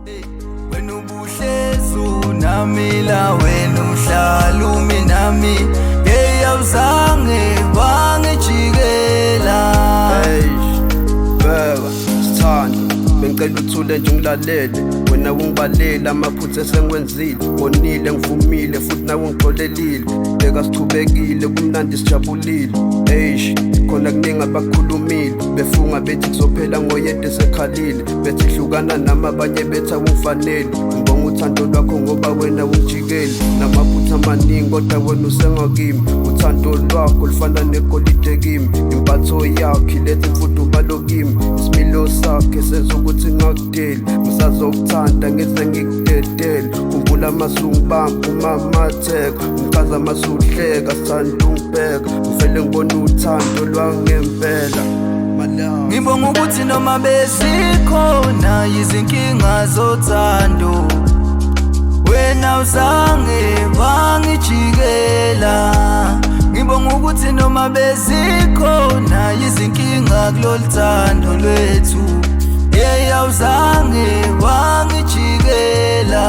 Wena ubuhlezu nami la, wena uhlala umi nami. Hey, awuzange wangijikela. Hey, bheka sithando, bengicela uthule nje ungilalele. Wena ungibalele amaphutha esengiwenzile. Wonile, ngivumile, futhi nawe ungixolelile. Bheka sichubekile, kumnandi, sijabulile. Eish, khona kuningi abakukhulumile, befunga bethi kuzophela ngoyedwa esekhalile, bethi hlukana nami, abanye bethi awungifaneli. Ngibonga uthando lwakho ngoba wena ungijikeli. Namaphutha amaningi kodwa wena usengakimi. Uthando lwakho lufana negolide kimi. Impatho yakho iletha imfudumalo kimi. Isimilo sakhe senza ukuthi ngingakudeli. Ngisazokuthanda ngize ngikudedele. Khumbula masungibamba umamatheka, ngichaza masuhleka, sithanda ungibheka, ngivele ngibona uthando lwangempela. Malanga. Ngibonga ukuthi noma bezikhona izinkinga zothando, wena uzange wangijikela. Ngibonga ukuthi noma bezikhona izinkinga kulolu thando lwethu, hey, awuzange wangijikela.